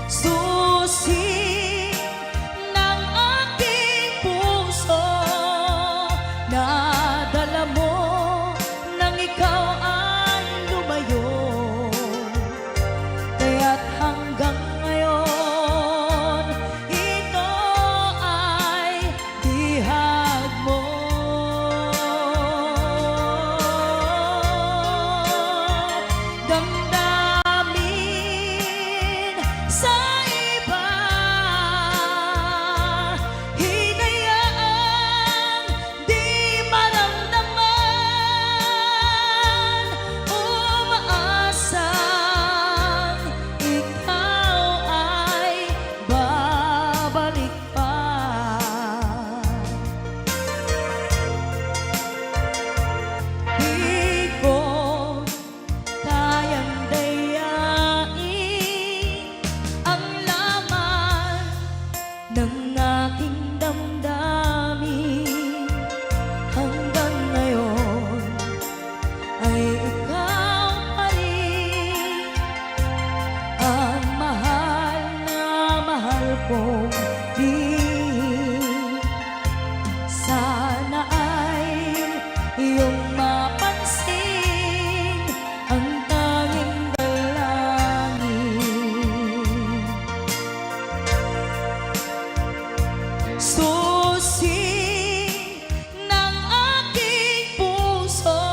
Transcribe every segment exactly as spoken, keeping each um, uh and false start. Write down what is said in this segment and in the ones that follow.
Susi ng aking puso, nadala mo nang ikaw ay lumayo. Kaya't hanggang ngayon, ito ay bihag mo. Damdamin sa iba, hinayaan di maramdaman, umaasang ikaw ay babalik pa. Di ko kayang dayain ang laman ng aking damdamin. Hanggang ngayon ay ikaw pa rin ang mahal na mahal kong lihim. Sana ay iyong mapansin ang tanging dalangin. Susi ng aking puso,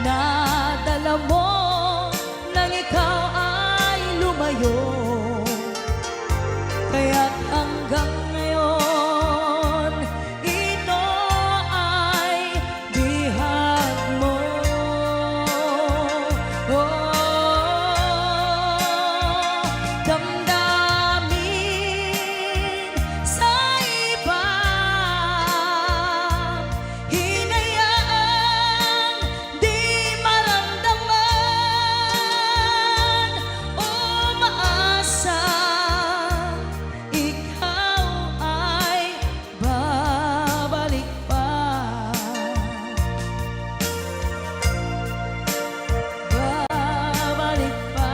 nadala mo nang ikaw ay lumayo. Kaya't hanggang ngayon, ito ay bihag mo. Oh, damdamin sa iba, hinayaan di maramdaman, umaasa ikaw ay babalik pa. Babalik pa.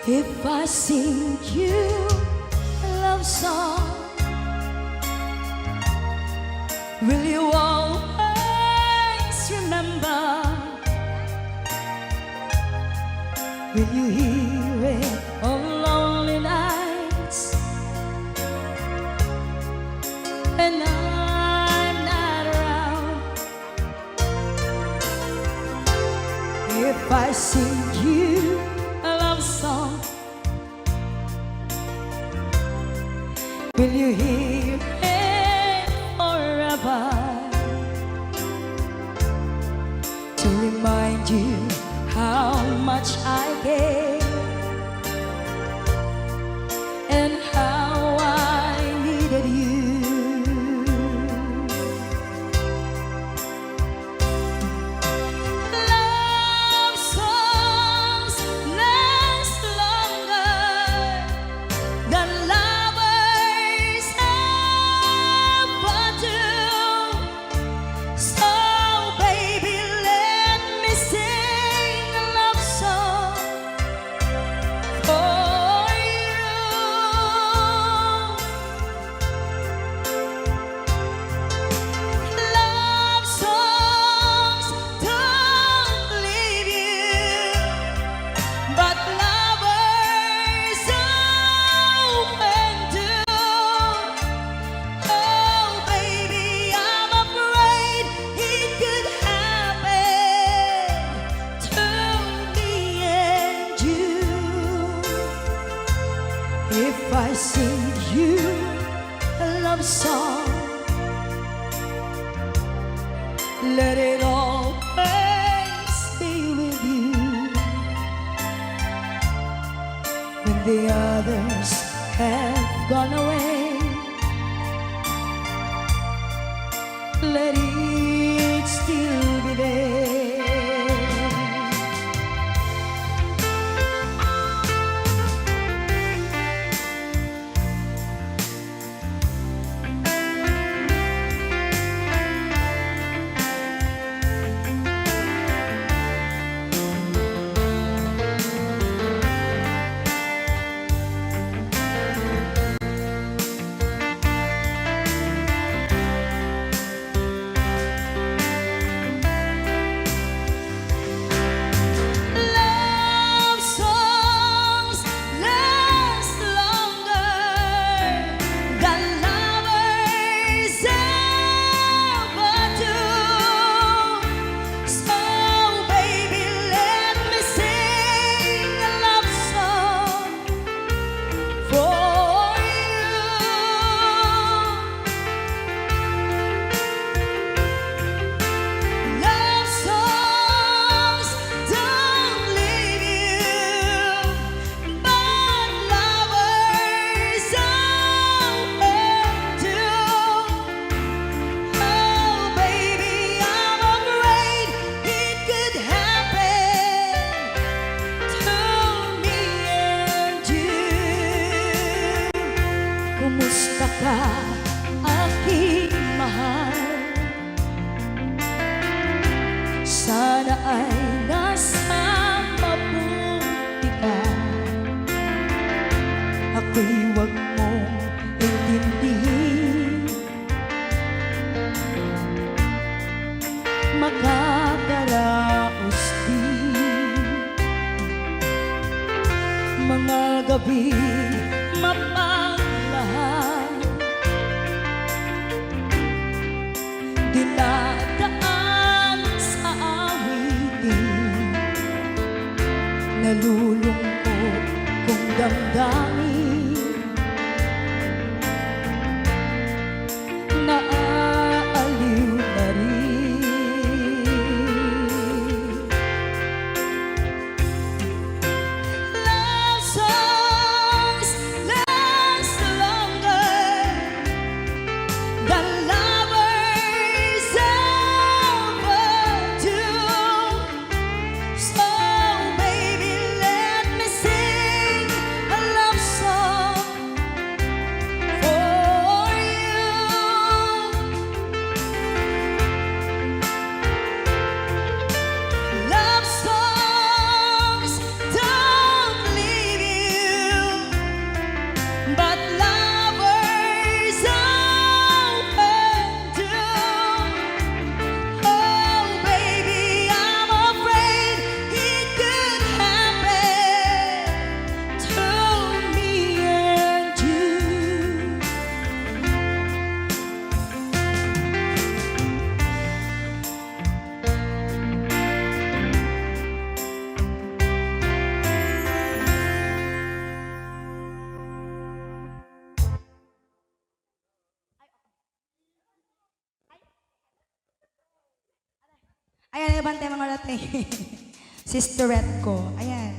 If I sing you a love song, will you always remember? Will you hear it on lonely nights when I'm not around? If I sing you a love song, will you hear it forever? To remind you how much I care and how I needed you. Love songs last longer than lovers ever do. So, baby, let me sing a love song for you. Love songs don't leave you, but lovers often do. Oh, baby, I'm afraid it could happen to me and you. If I sing you a love song, let it always be with you. When the others have gone away, let it Kakaraos ti mga gabi mapaglahat, dinadaan sa awitin, nalulungkot kong damdamin. Naaaliw na rin. Love songs last longer than lovers ever do. So, baby, let me sing a love song for you. Love songs don't leave you, but lovers open to. Oh, baby, I'm afraid it could happen to me and you. Ayan, ay, bantay mga rate. Sisterette ko. Ayan.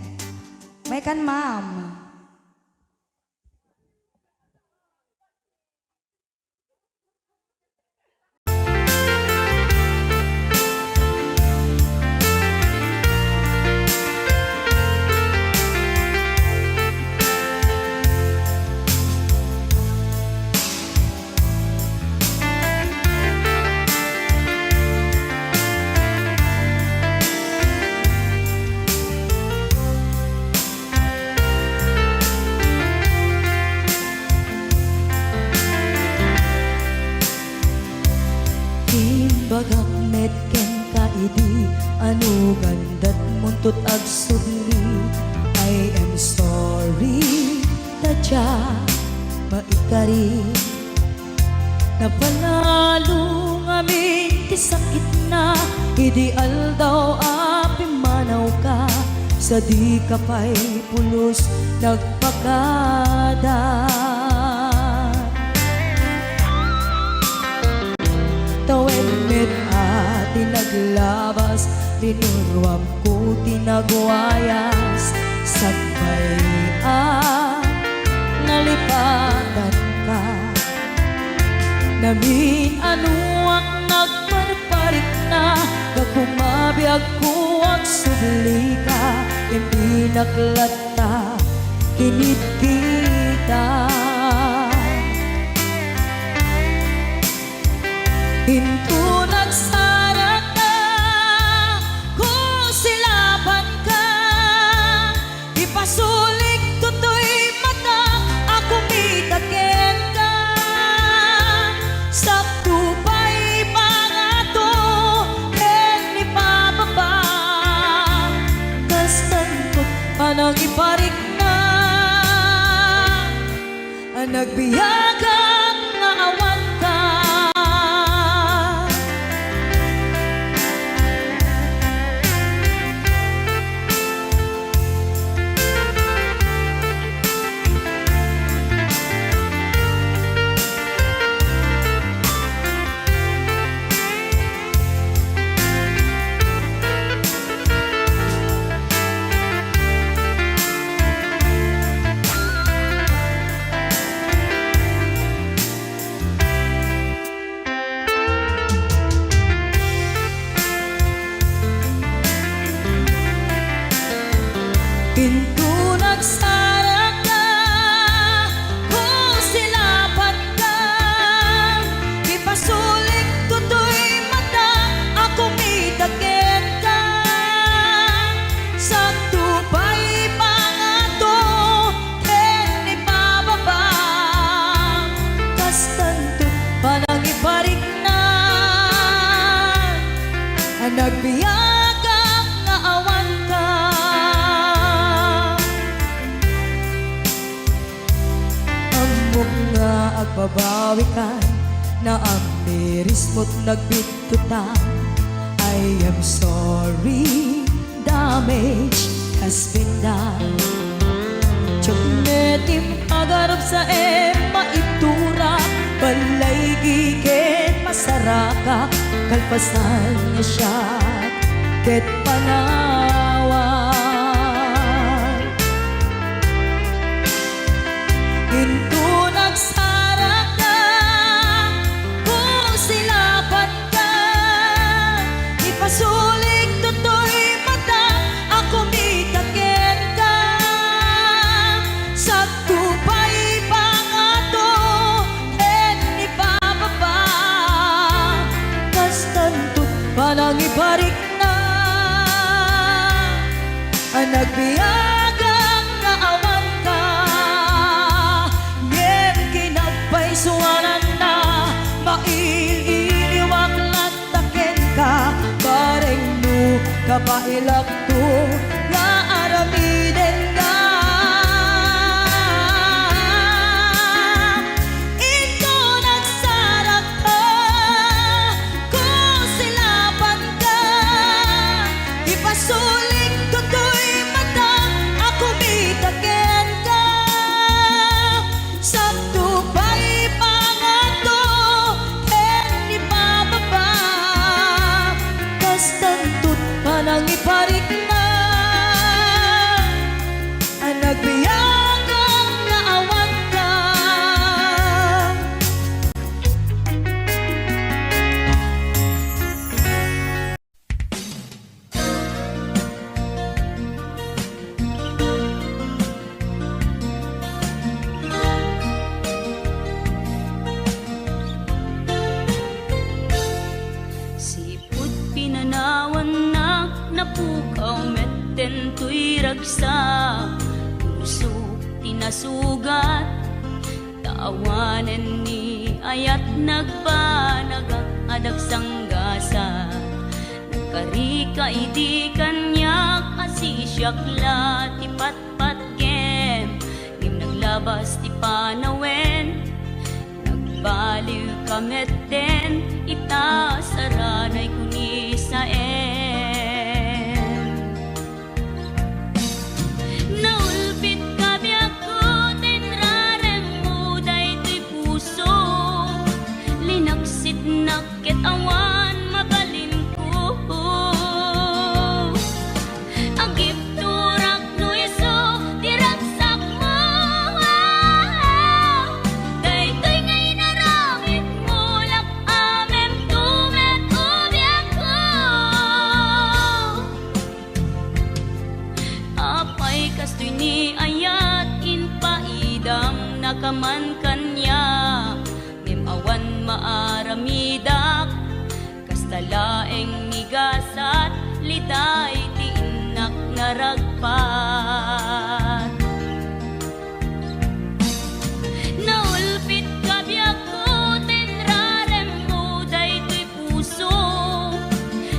May kan, ma'am. Imbagak met kenka idi, ano gandat muntot agsubli. I am sorry, ta dia maikari. Napalalo ngamin ti sakitna idi aldaw a pimmanawka, sa dika pay pulos nagpakada. Tawen met a ti naglabas, linuruamko ti nagwayas, sakbay a nalipatanka. Namin-anoak nagparparikna, gapu mabiagko agsublika, impinaklat ta kinitkitak. Inton agsarakka, kusilapanka, ipasulik toy mata a kumita kenka. Sakto pay pangato ken ipababa, kas tanto a nangiparikna. A nagbiagak nga awanka. Awikan, naamirismo't nagbidtutan. I am sorry, damage has been done. Tiekmek ti magarupsaem, maiturak, balay giken masarakak, kalpasan nga siak ket panawan. Inton agsarakka, kusilapanka, ipasulik toy mata a kumita kenka. Sadto pay pangato ken ipababa, kastanto panangiparikna. Nagbiagak nga awanka, ngem kinapaysuananna, mail-iliwak latta kenka, bareng no kabaelakto nga aramidenka. Inton agsarakka, kusilapanka, ipasulik toy mata a kumita kenka. Sadto pay pangato ken ipababa, kastanto panangiparikna. Nagbiagak nga awanka. Sipud pinanawannak, napukaw metten toy ragsak. Pusok ti nasugat, ta awanen ni ayat, nagbanagak a dagsanggasat. Nagkarika idi kaniak a sisiak la ti patpatgem, ngem naglabas ti panawen. Nagbaliwka metten ita saranay kunisaem. Naulpitka biagko ta inraremmo daytoy puso. Linaksitnak ket awan mabalinko. Agibturak no isu ti ragsakmo. Daytoy nga inaramidmo, lak-amemto met o biagko. Apay kastoy ni ayat, impaidamnaka man kaniak, ngem awan maaramidak. Kasta laeng ni gasat, liday ti innak naragpat. Naulpitka biagko ta inraremmo daytoy puso.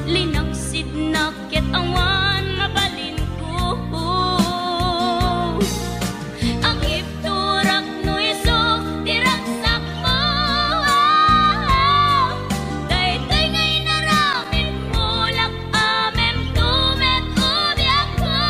Linaksidnak ket awan mabalinko. Agibturak no isu ti ragsakmo. Daytoy nga inaramidmo, lak-amemto met o biagko.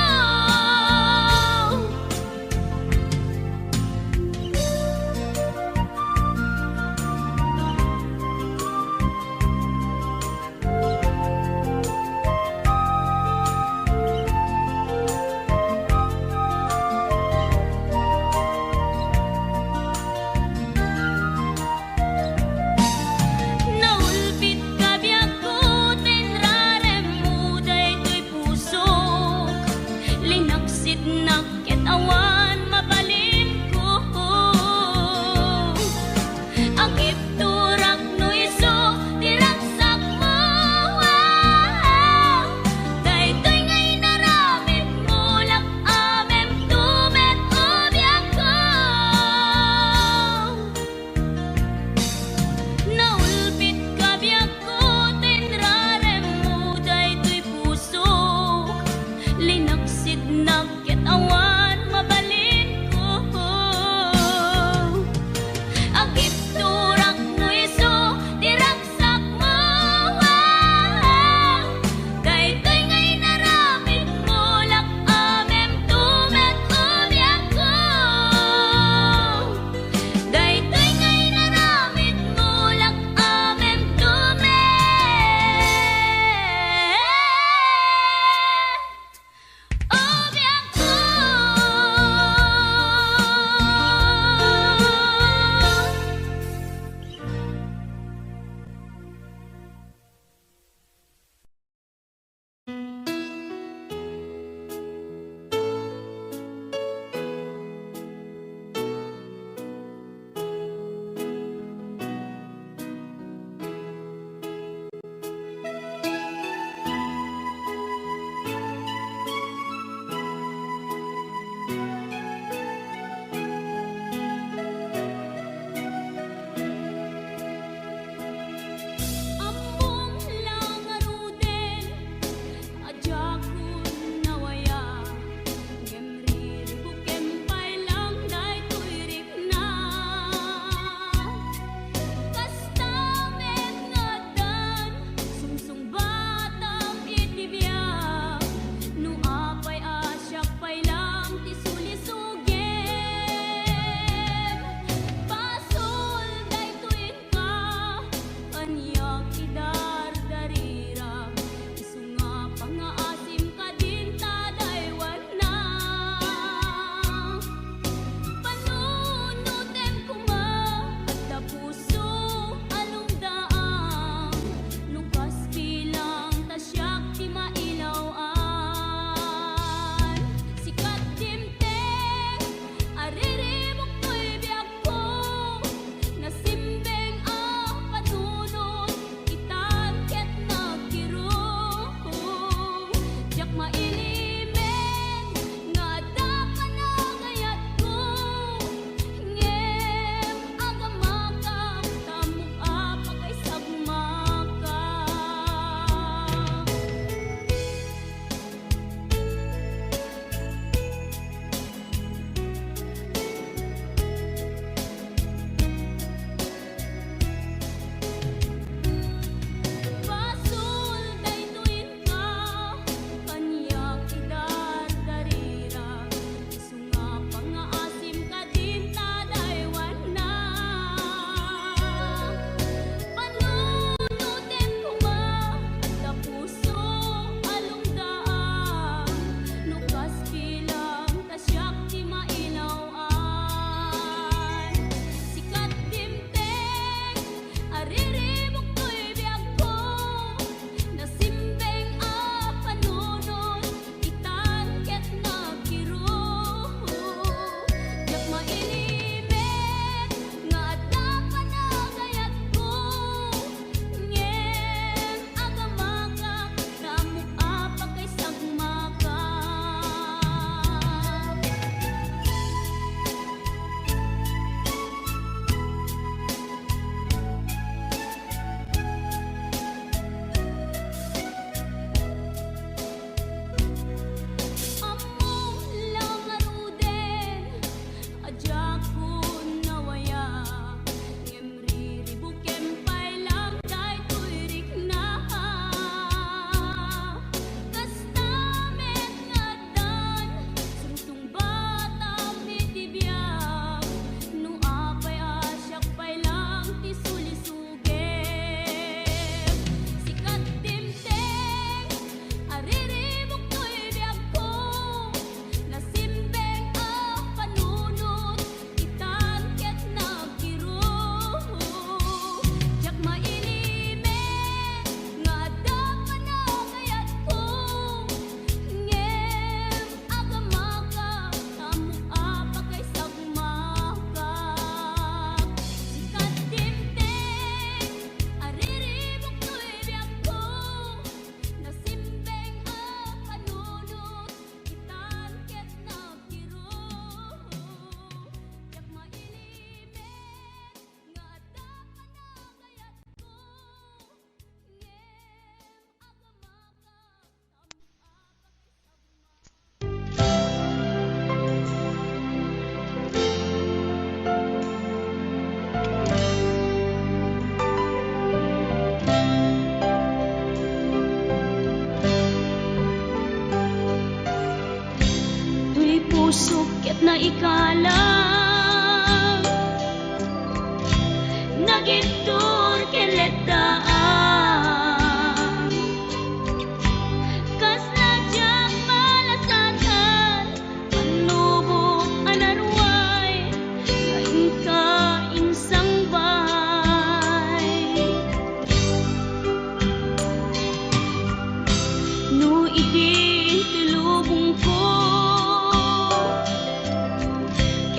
pusok ket naikalang, nagibtur ken letdaan. Kasla diak malasatan, pannubok a naruay, nga inka insangbay. No idi ti lubongko,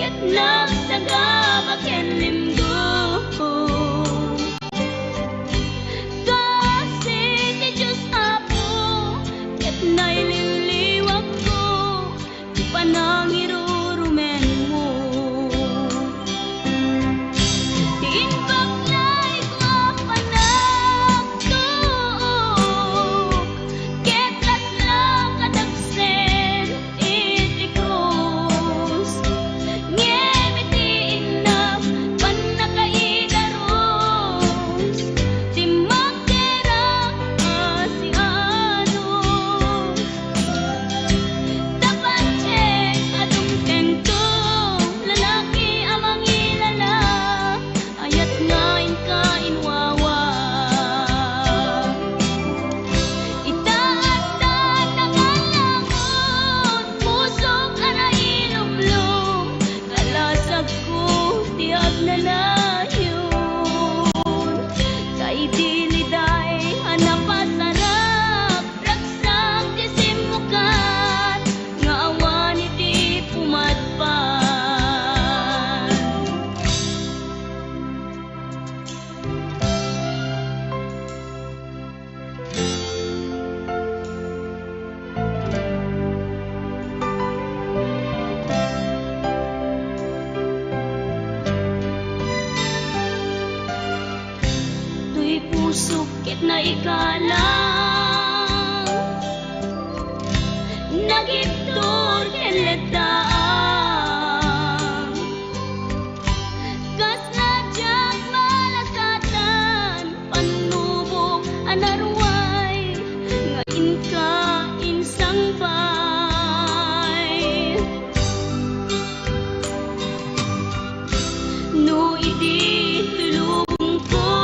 ket nagsagaba ken limgo, kaasi ti Dios Apo, ket nailiwliwakko ti panangirurumenmo. Ti imbag nga isu a panagtuok, ket kasla kadagsen iti krus. Ngem iti innak pannakaidarus, ti magderak a sianus. Tapattek a dumtengto, lalaki a mangilala, ayat nga inka inwawa. Ita adda nangalangon, pusok a nailumlom, kalasagko ti agnanayon. Kaidiliday a napasarap, ragsak ti simmukat nga awan iti pumadpad. Toy pusok ket naikalang, nagibtur ken letdaan. Kasla diak malasatan, pannubok a naruay, nga inka insangbay. No idi ti lubongko,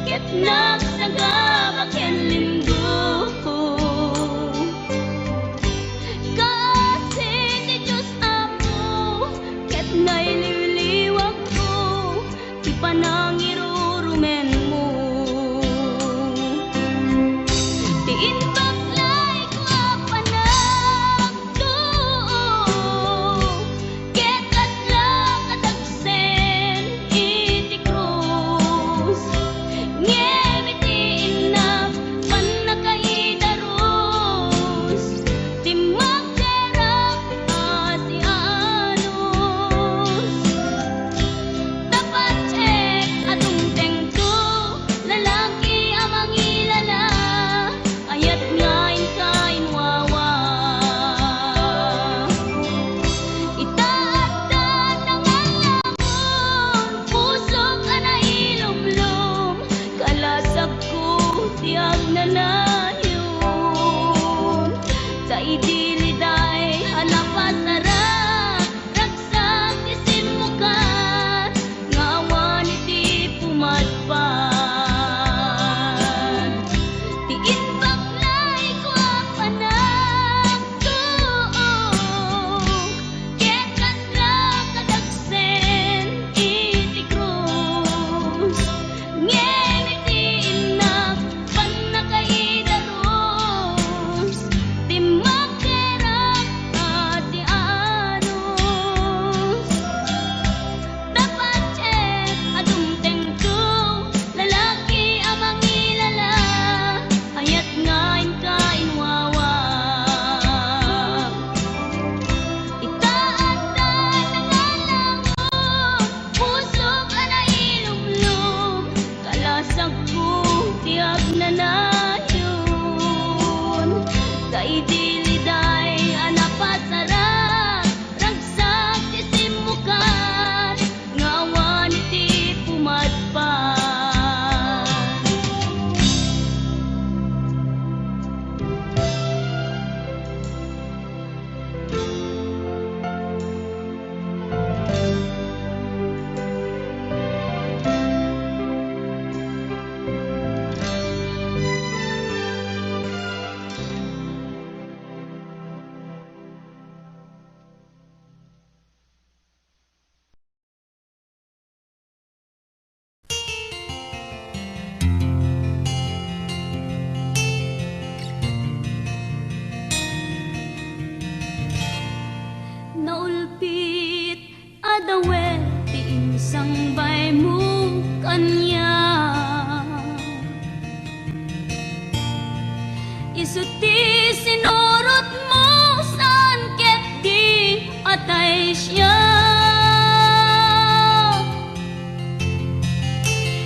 ket nagsagaba ken limgo, kaasi ti Dios Apo, ket nailiwliwakko ti panangirurumenmo. Ti imbag nga isu a panagtuok, ket kasla kadagsen iti krus. Ngem iti innak pannakaidarus, ti magderak a sianus. Tapattek a dumtengto,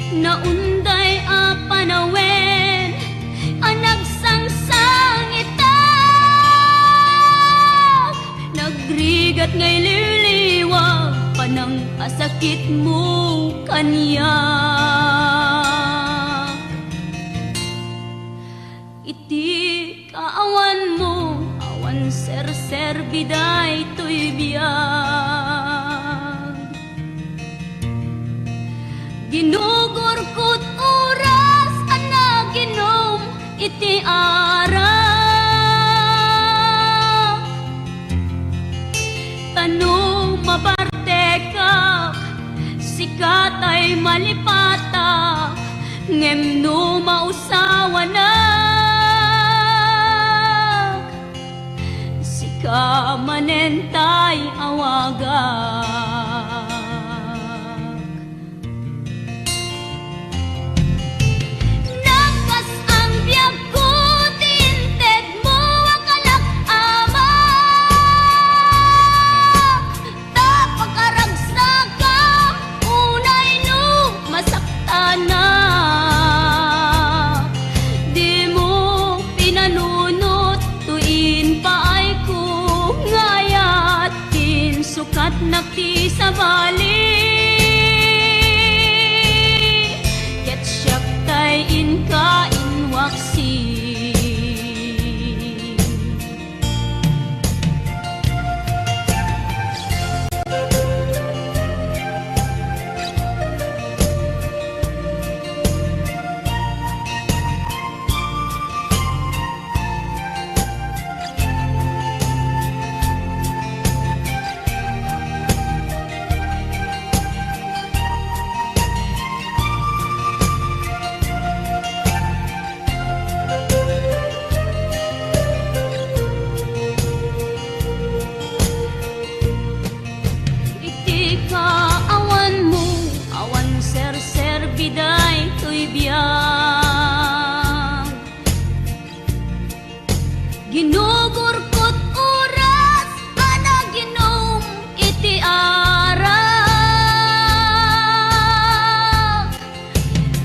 Naunday a panawen a nagsangsangitak, nagrigat nga ililiwa, panang a sakitmo kaniak. Iti kaawanmo, awan serserbi daytoy biag. Ginugurkot oras a naginom iti arak. Ta no mabartekak, sika tay malipatak, ngem no mausawanak, sika manen tay awagak. Nakas-ang biagko ti intedmo a kalak, Ama. Ta pakaragsakam unay no masaktanak. Dimo pinanunot toy impaayko nga ayat, insukatnak ti sabali, ket siak tay inka inwaksi. Iti kaawanmo, awan serserbi daytoy biag. Ginugurkot oras a naginom iti arak.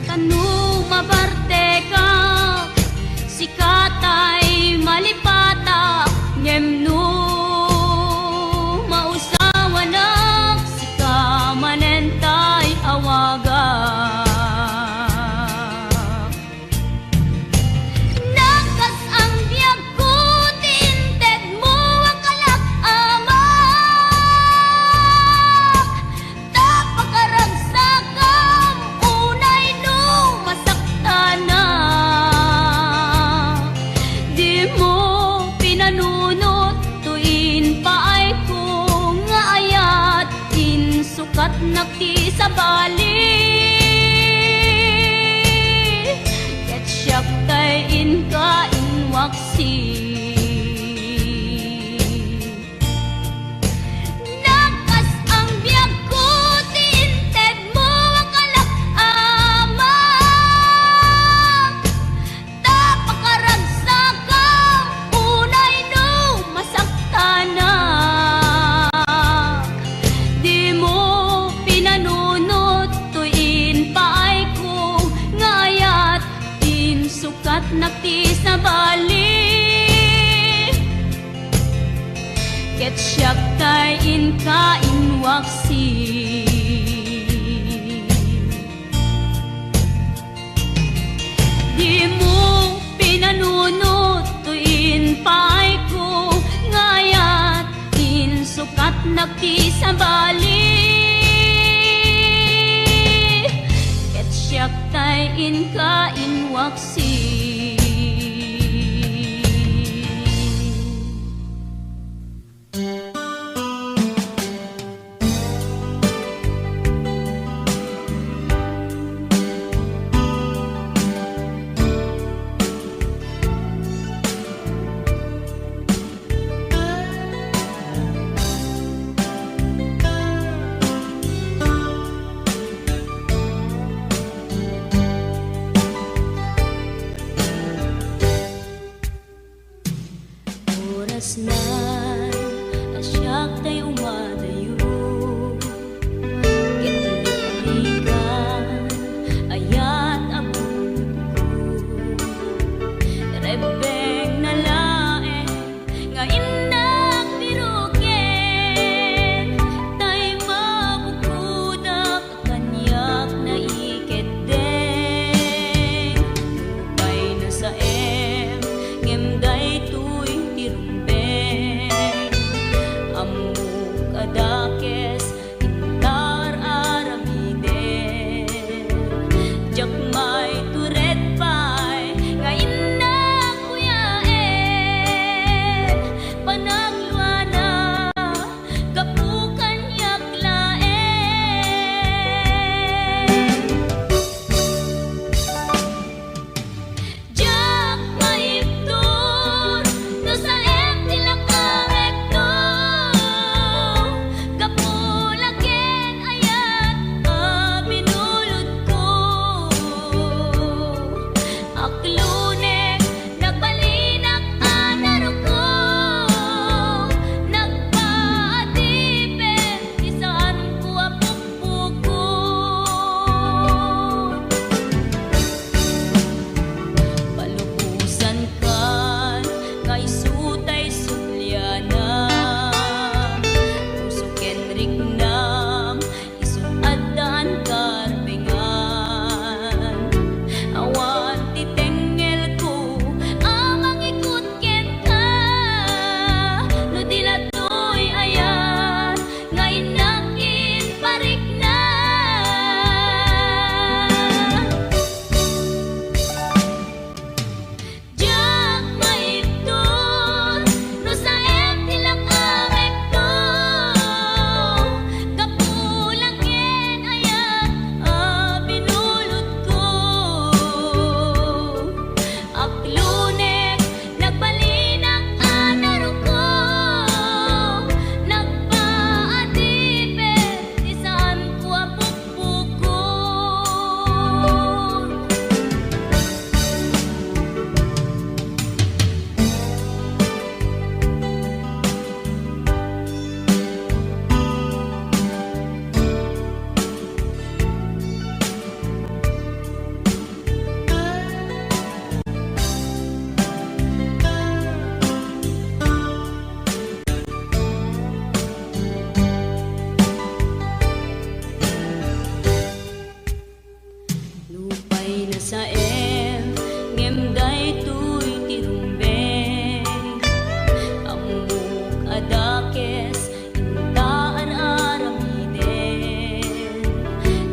Ta no mabartekak, sika tay malipatak, ngem no mausawanak, sika manen tay awagak. Nakas-ang biagko ti intedmo a kalak, Ama. Ta pakaragsakam unay no masaktanak. Dimo pinanunot toy impaayko nga ayat, insukatnak ti sabali, ket siak tay inka inwaksi. Nakas-ang biagko ti intedmo a kalak, Ama. Ta pakaragsakam unay no masaktanak. Dimo pinanunot toy impaayko nga ayat, insukatnak ti sabali, ket siak tay inka inwaksi. Dimo pinanunot toy impaayko nga ayat, insukatnak ti sabali, ket siak tay inka inwaksi. Naem, ngem daytoy ti rumbeng. Ammok a dakes inta ar-aramiden.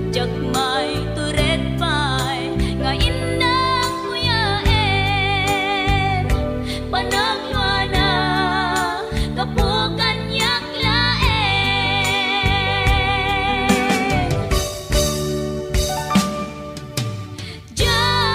Diak maitured pay nga innak kuyaen. Panagluana, gapu kaniak laeng. Diak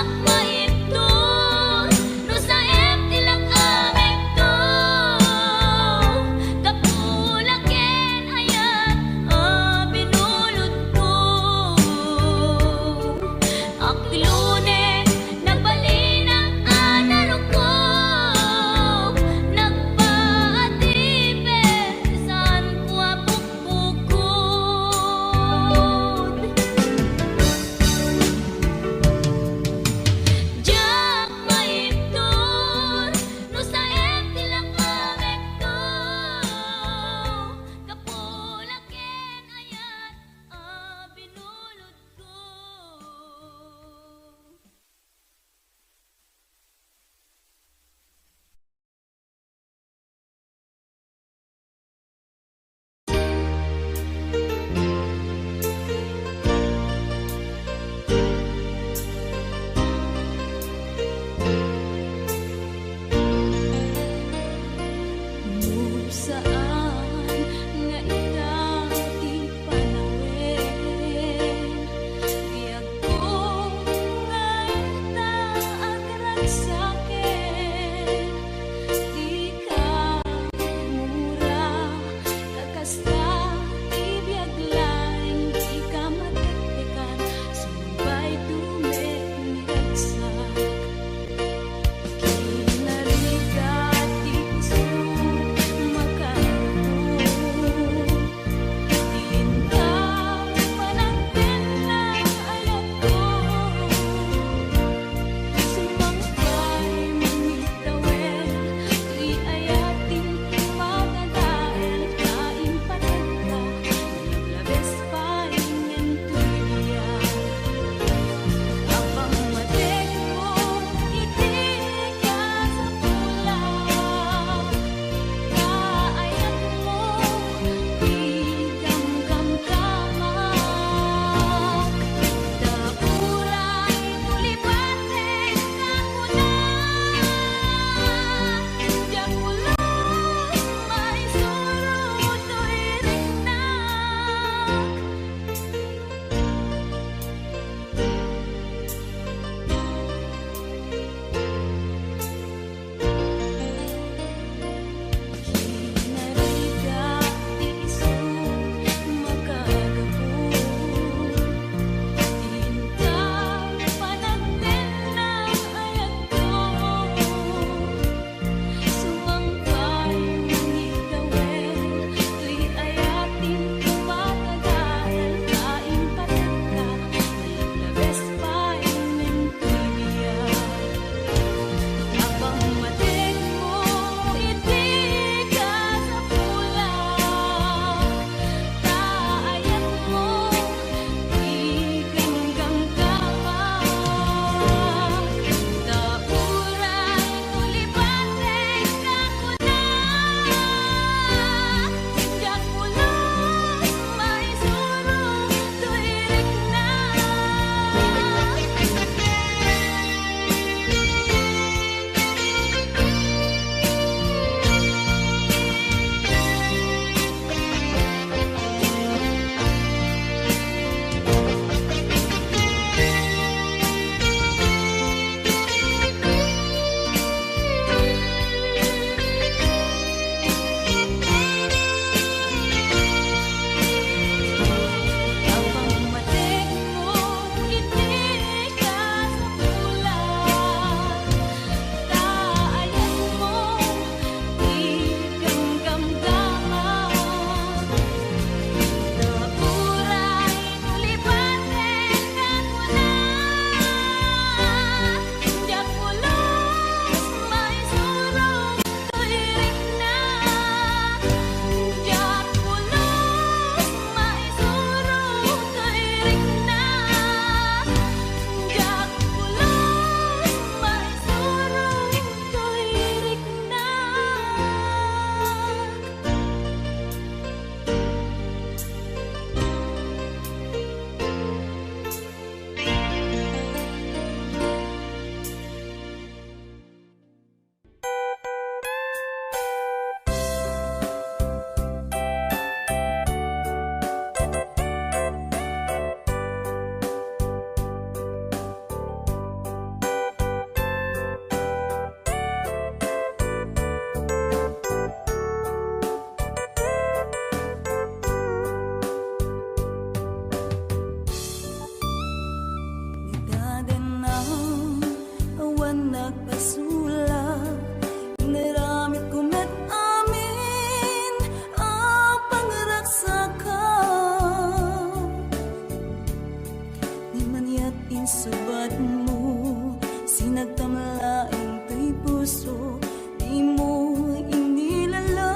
Subatmo, sinagtam laeng toy puso, dimo inilala,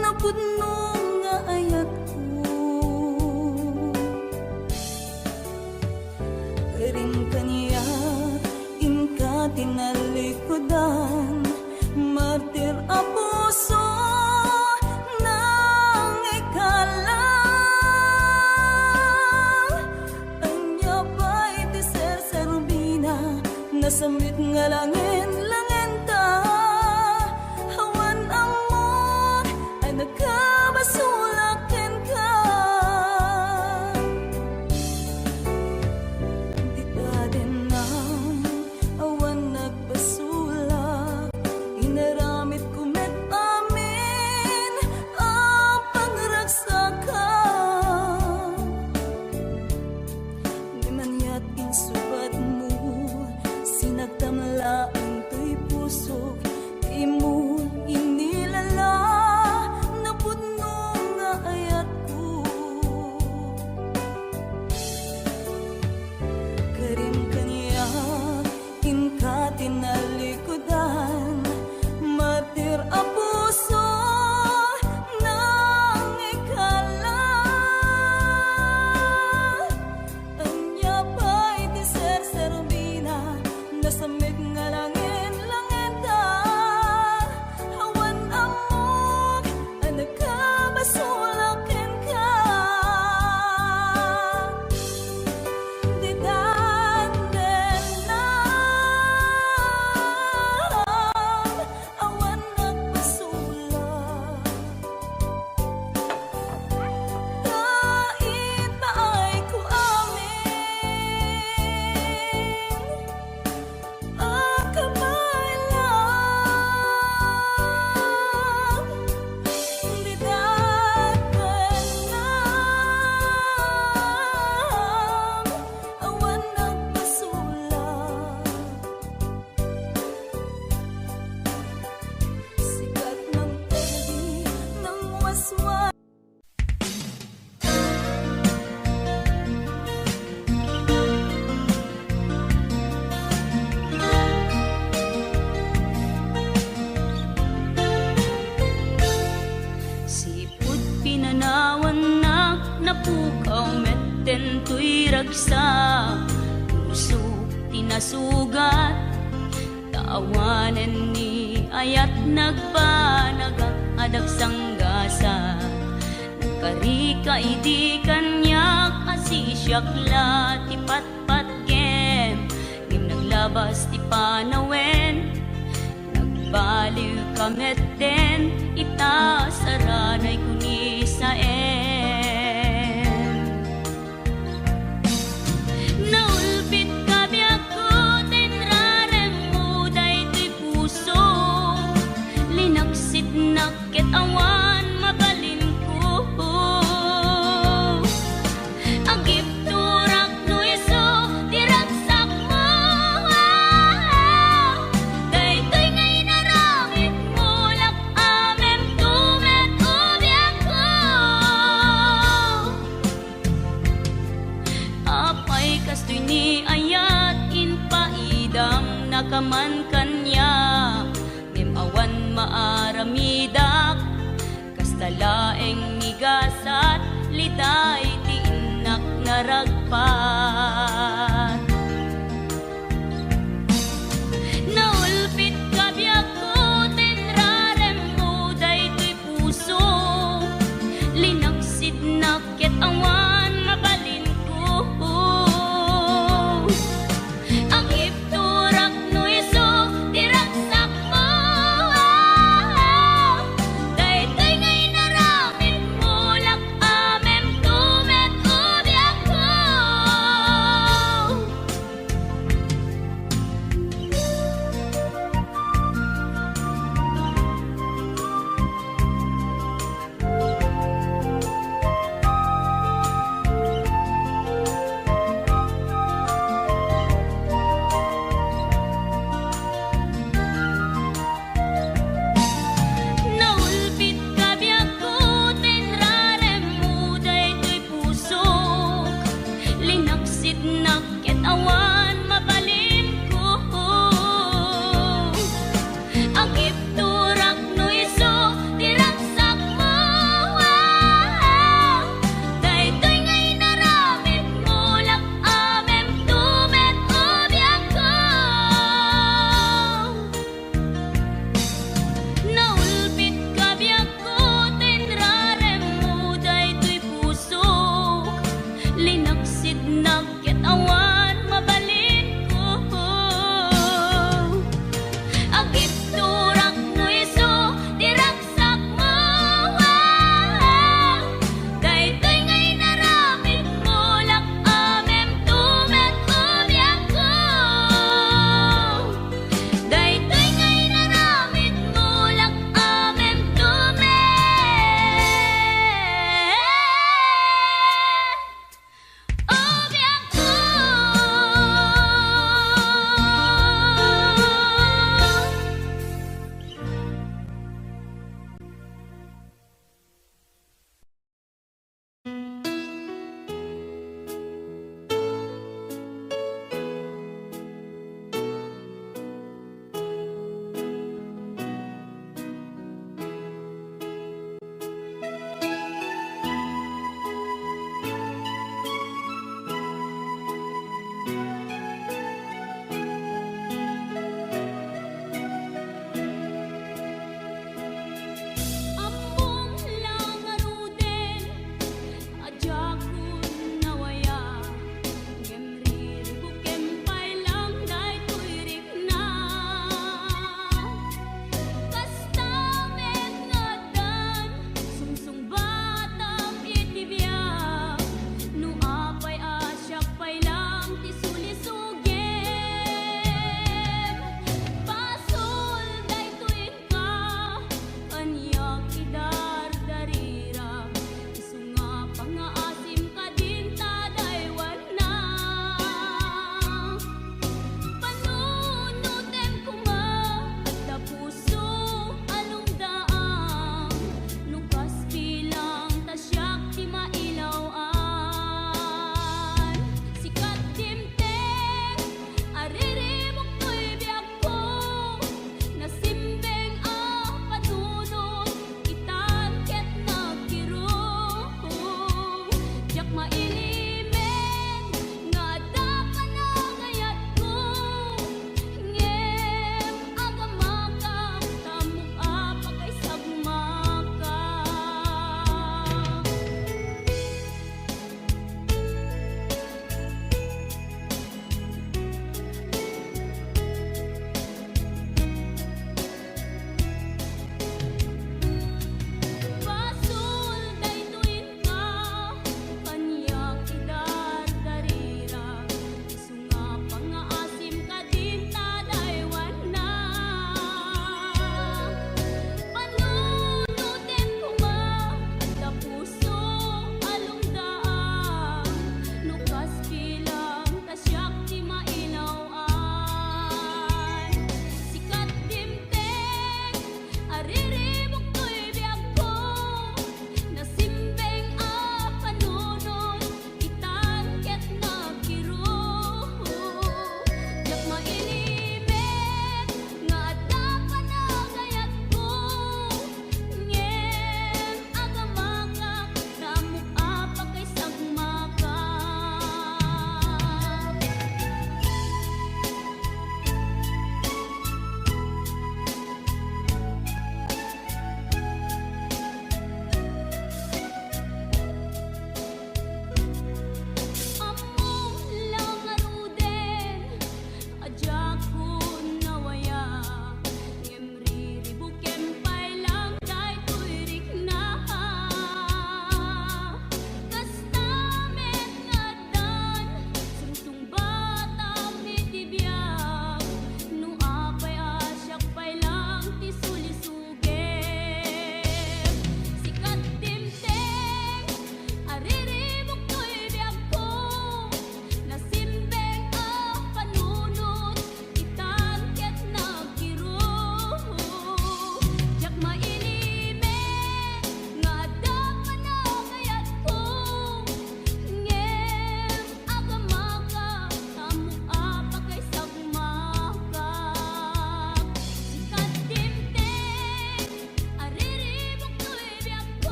napudno nga ayatko. Irim kaniak, inka tinalikudan, martir a puso, nangikala. Ania pay ti serserbina, nasammit nga langen-langenta. Awan ammok a nakabasolak kenka. Dita denna, awan nagbasolak, inaramidko met amin a pangragsakak. Ngem aniat insubatmo, sinagtam laeng toy pusok, dimo inilala, napudno nga ayatko. Karim kaniak, inka tinalikudan, martir a puso, nangikala. Ania pay ti serserbina, nasammit nga langen-langenta. Awan ammok a nakabasolak kenka. Ditan denna, awan nagbasolak. Ta ipaayko amin a kabaelam, ditan denna, awan nagbasolak. Sikat nang pwede nang waswas. Sipud pinanawannak, napukaw metten toy ragsak. Pusok ti nasugat, ta awanen ni ayat nagbanagak a dagsanggasat. Nagkarika idi kaniak a sisiak la ti patpatgem, ngem naglabas ti panawen. Nagbaliwka metten ita saranay kunisaen. Naulpitka biagko ta inraremmo daytoy puso. Linaksitnak ket awan mabalinko. Agibturak no isu ti ragsakmo. Daytoy nga inaramidmo, lak-amemto met biagko. Apay kastoy ni ayat, impaidamnaka man kaniak, ngem awan maaramidak. Kasta laeng ni gasat, liday ti innak naragpat. Naulpitka biagko, ta inraremmo daytoy puso. Linaksitnak ket awan mabalinko. Agibturak no isu ti ragsakmo. awan mabalinko. Agibturak no isu ti ragsakmo. Daytoy nga inaramidmo, lak-amemto met o biagko. Naulpitka biagko, ta inraremmo daytoy pusok. Linaksidnak ket awan mabalinko.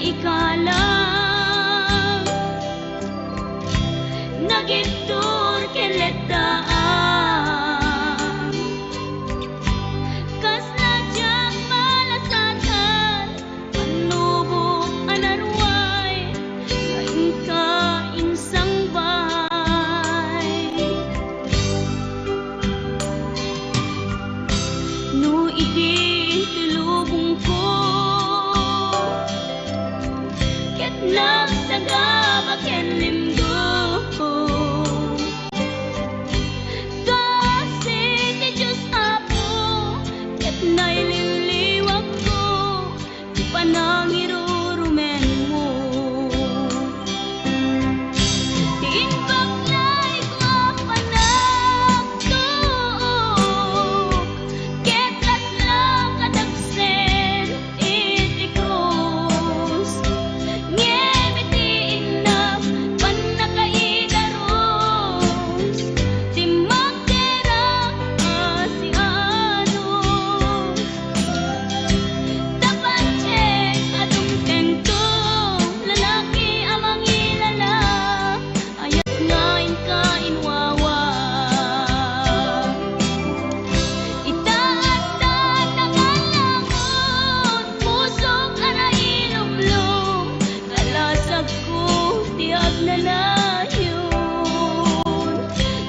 Ikalang nagibtur ken letdaan. Kasla diak malasatan, pannubok a naruay, nga inka insangbay. No idi ti lubongko, ket nagsagaba ken limgo, kaasi ti Dios Apo, ket naililiwakko ti panangirurumenmo. Ti imbag nga panagtuok, ket kasla kadagsen iti krus. Ngem iti innak pannakaidarus, ti magdera a sianus. Tapno ket adun kenka, lalaki a mangilala, ayat nga inka inwawa. Ita adda ta nga langon, pusok a nailumlom, kalasagko ti agnanayon.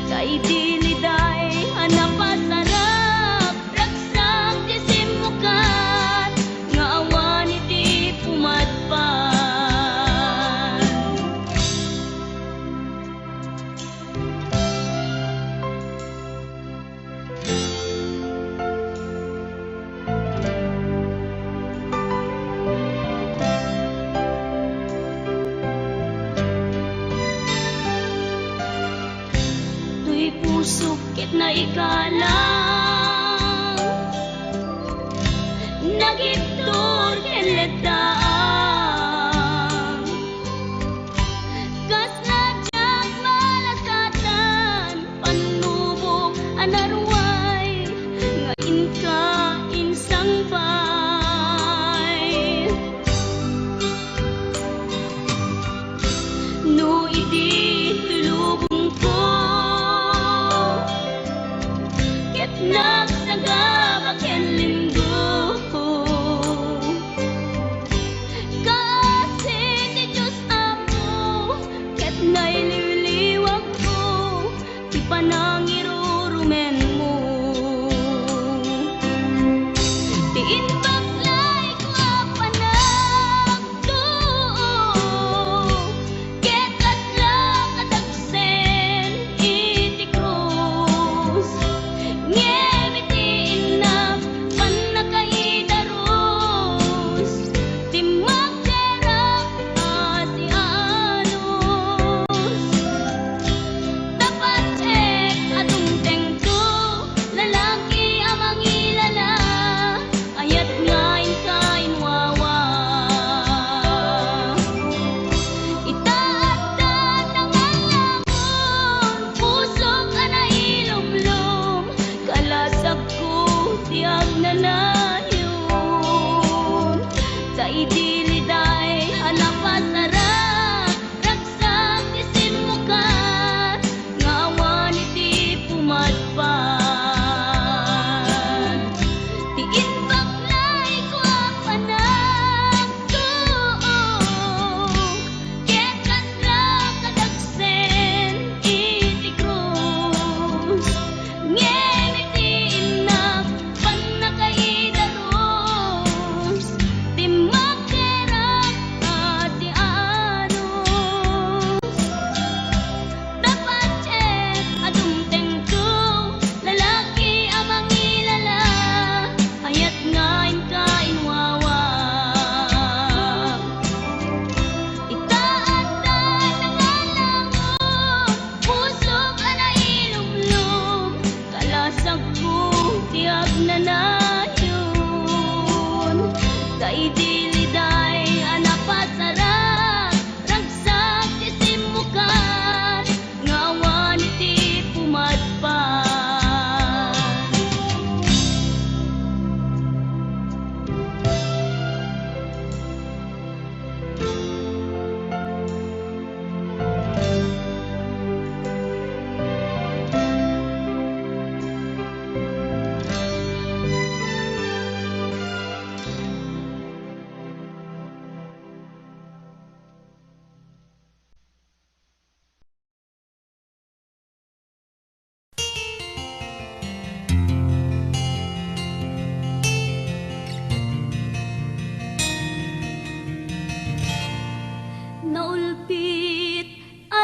Kaidiliday a napasarap, ragsak ti simmukat, nga awan iti pumadpad. Toy pusok ket naikalang, nagibtur ken letdaan. Kasla diak malasatan, pannubok a naruay, nga inka insangbay. No idi ti lubongko, ket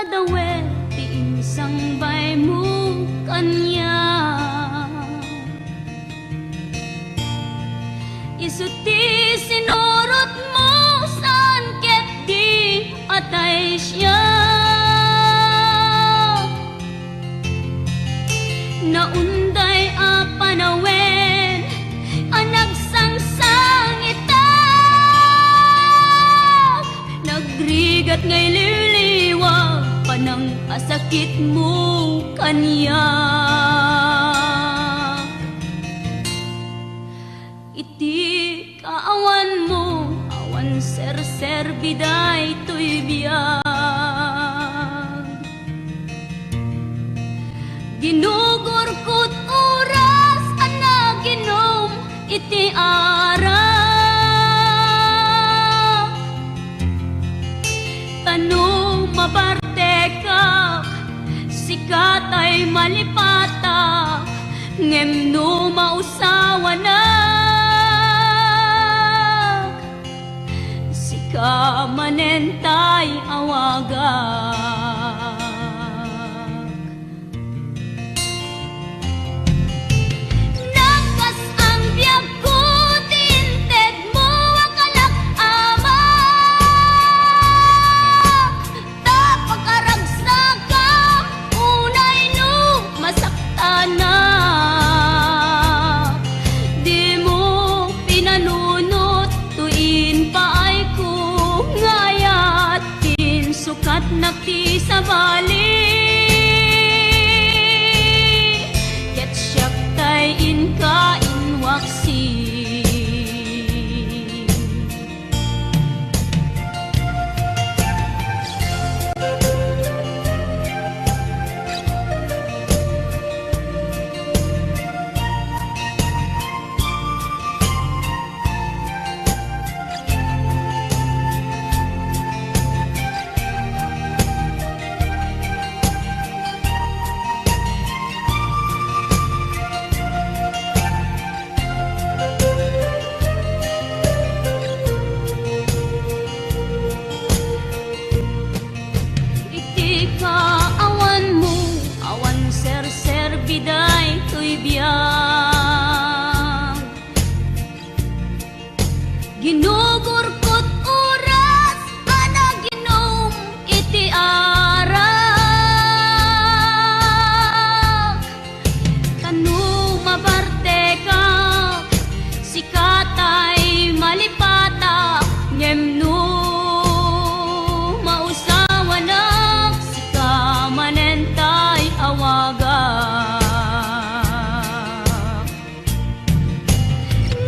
Dawet ti insangbaymo kaniak. Isu ti sinurotmo saan ket di patay siak. Naunday a panawen a nagsangsangitak, nagrigat nga ililiwag panang a sakitmo kaniak. Iti kaawanmo, awan serserbi daytoy biag. Ginugurkot oras a naginom iti arak. Ta no mabartekak, sika tay malipatak, ngem no mausawanak, sika manen tay awagak. Nagkas-ang biagko ti intedmo a kalak, Ama, ta pakaragsakam unay no masaktanak. Dimo pinanunot toy impaayko nga ayat. Insukatnak ti sabali, ket siak tay inka inwaksi. Iti kaawanmo, awan serserbi daytoy biag. Ginugurkot oras a naginom iti arak. Ta no mabartekak, sika tay malipatak, ngem no mausawanak, sika manen tay awagak.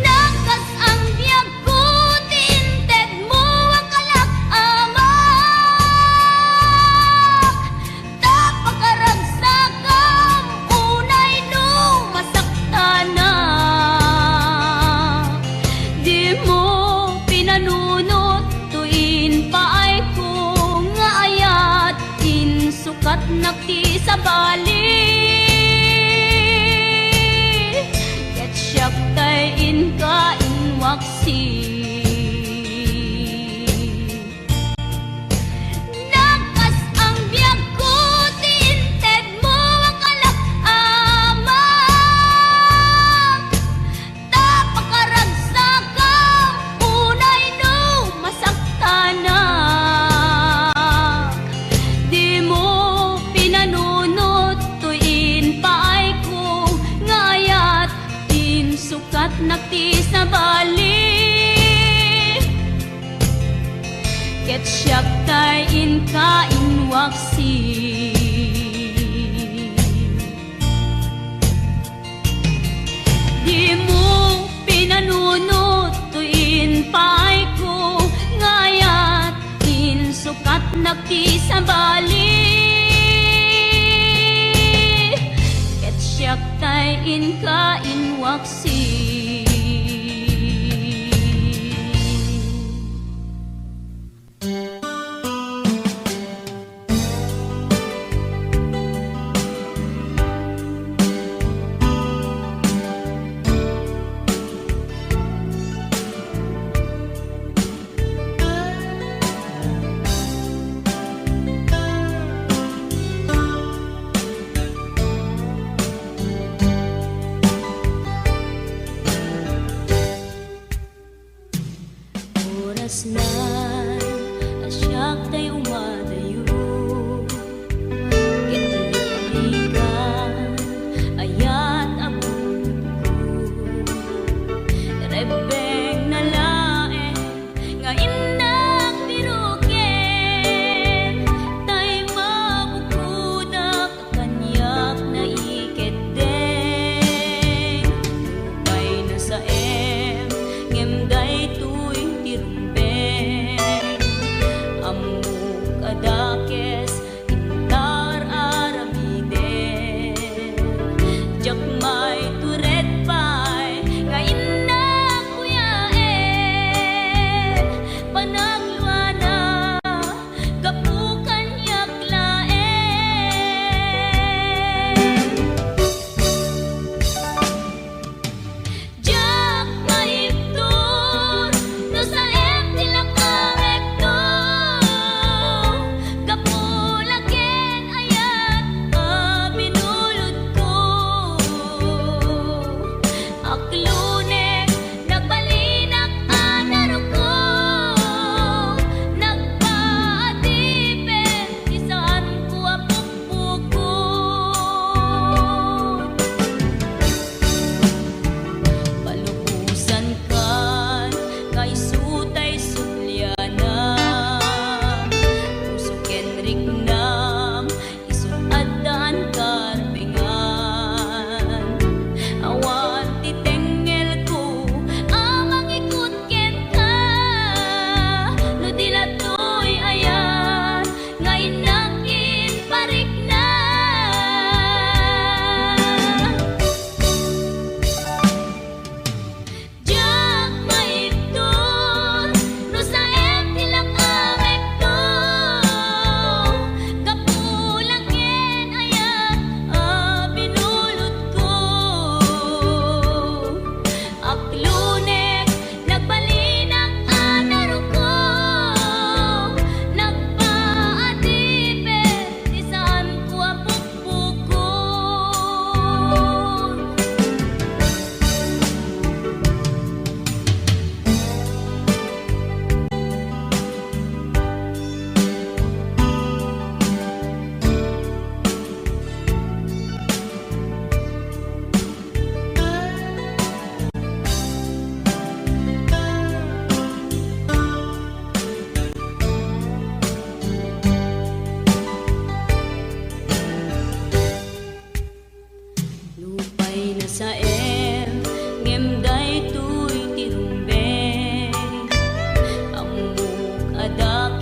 Nagkas-ang biagko ti intedmo a kalak, Ama, ta pakaragsakam unay no masaktanak. Dimo pinanunot toy impaayko nga ayat. Insukatnak ti sabali, ket siak tay inka inwaksi. Nagkas-ang biagko ti intedmo a kalak, Ama, ta pakaragsakam unay no masaktanak. Dimo pinanunot toy impaayko nga ayat. Insukatnak ti sabali, ket siak tay inka inwaksi. Dimo pinanunot toy impaayko nga ayat. Insukatnak ti sabali, ket siak tay inka inwaksi.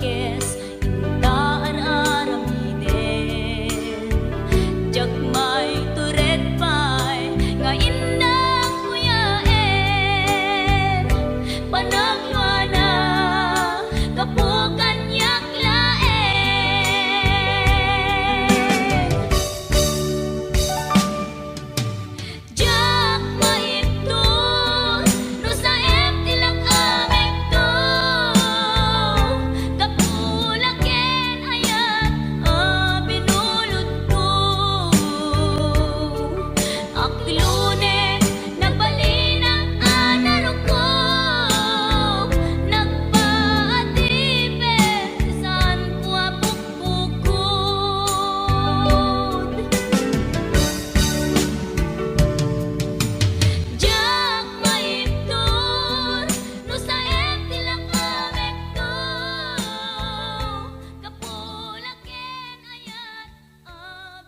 Kes inta ar-aramiden. Diak maitured pay nga innak kuyaen. Panagluana, gapu kaniak laeng. Diak maibtur no saem ti lak-amekto. Gapu la ken ayat a binulodko. Aklone, nagbalina a narukop. Nagpaatipet, saanko a bukod. Diak maibtur no saem ti lak-amekto. Gapu la ken ayat a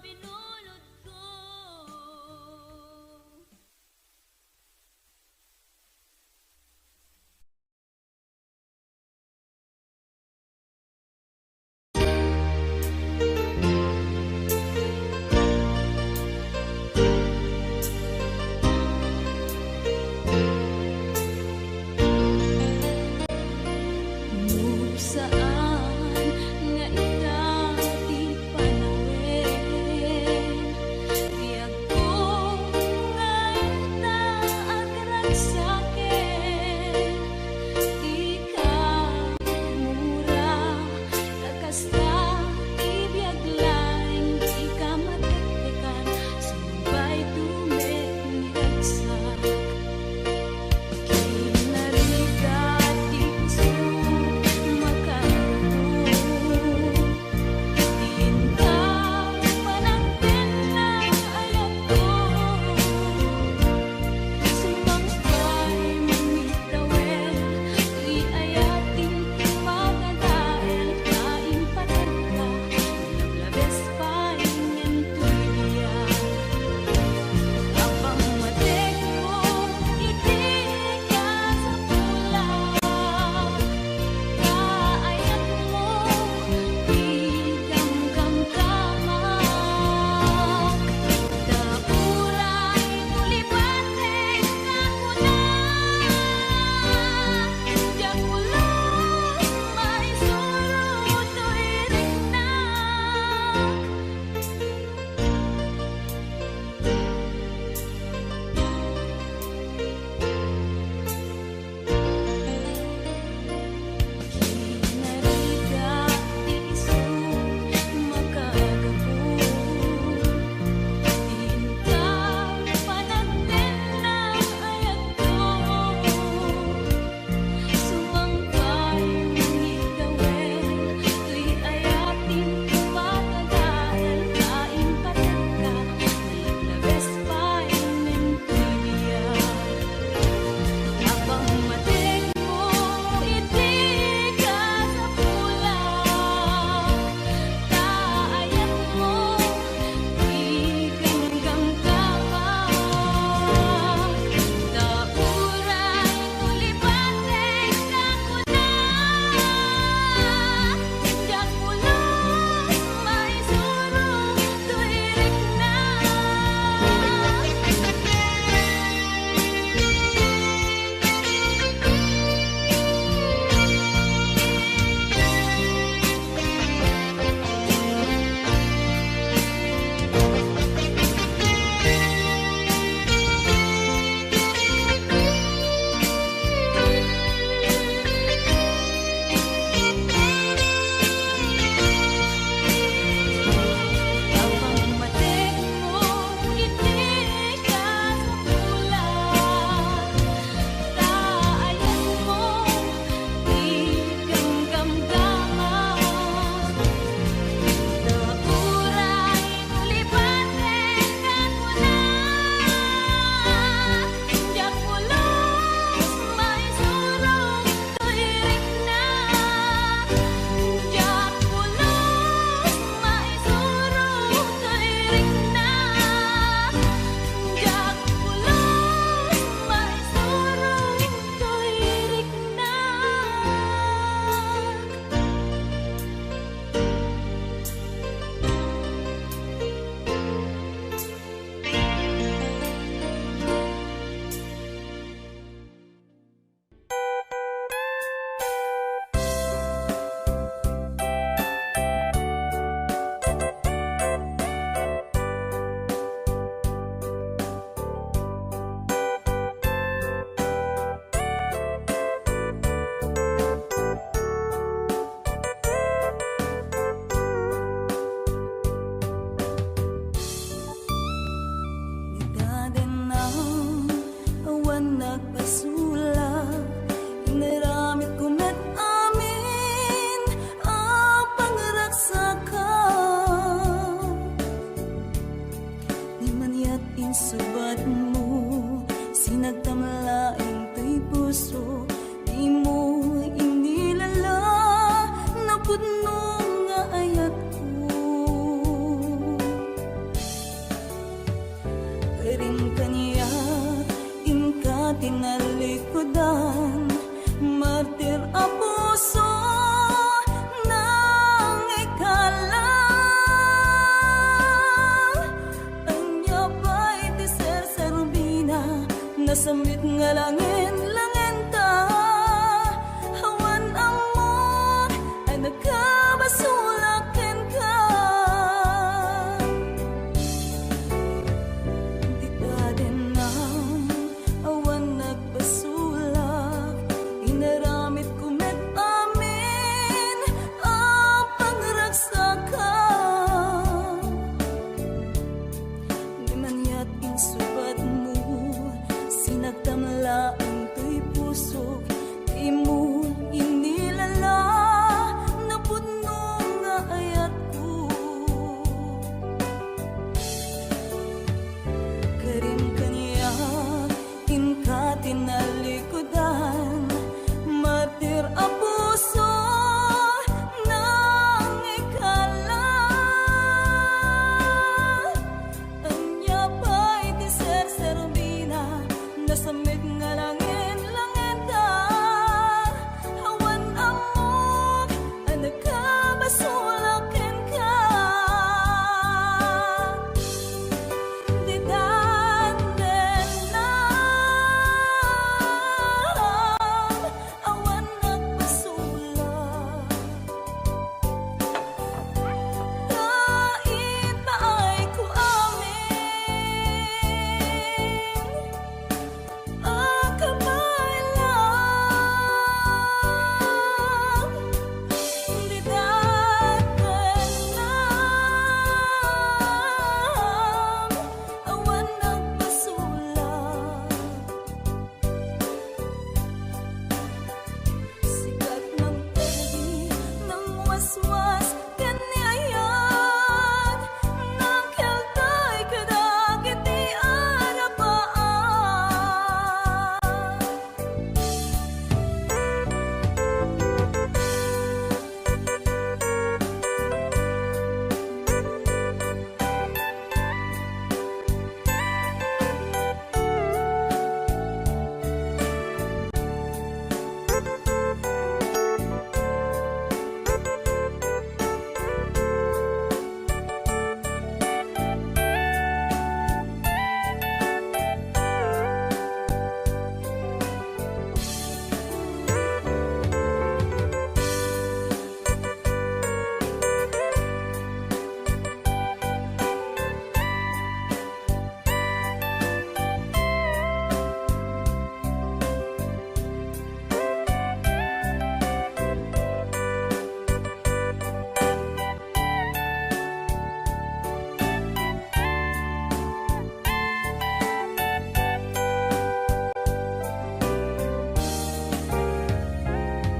binulodko. Nupsaan nga ita ti panawen, biagko nga ita agragsaken, dika mura, ta kasta ti biag laeng, dika matektekan, sumbay tumet ni ragsak. Kinarigat ti puso, maka- Nakabasolak kenka. Dita dennaw, awan nagbasolak. Inaramidko met amin a pangragsakam. Ngem aniat insubadmo, sinagtam laeng toy pusok, dimo inilala, napudno nga ayatko. Karim kaniak, inka tinalikudan, martir a puso, nangikala. Ania pay ti serserbina, nasamek nga langit-langita, awan ammok a nakabasolak kenka. Dita dennaw, awan nagbasolak. Ta ipaayko amin a kabaelam. Dita dennaw, awan nagbasolak. Sika ti nangpedi, nangwaswas ken ni ayat, nangkeltay kadagiti arabaan.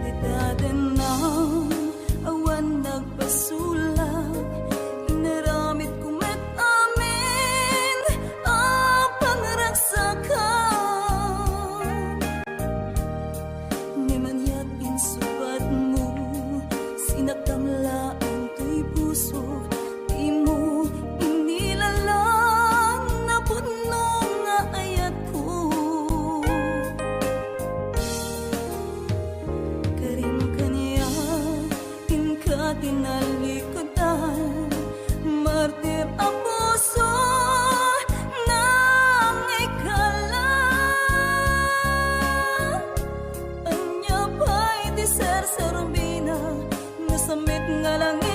Dita dennaw, awan nagbasolak, inaramidko met amin a pangragsakam. Ngem aniat insubadmo, sinagtam laeng toy pusok, dimo inilala, napudno nga ayatko. Karim kaniak, inka tinalikudan, martir a puso, nangikala. Ania pay ti serserbina, nasamek nga langit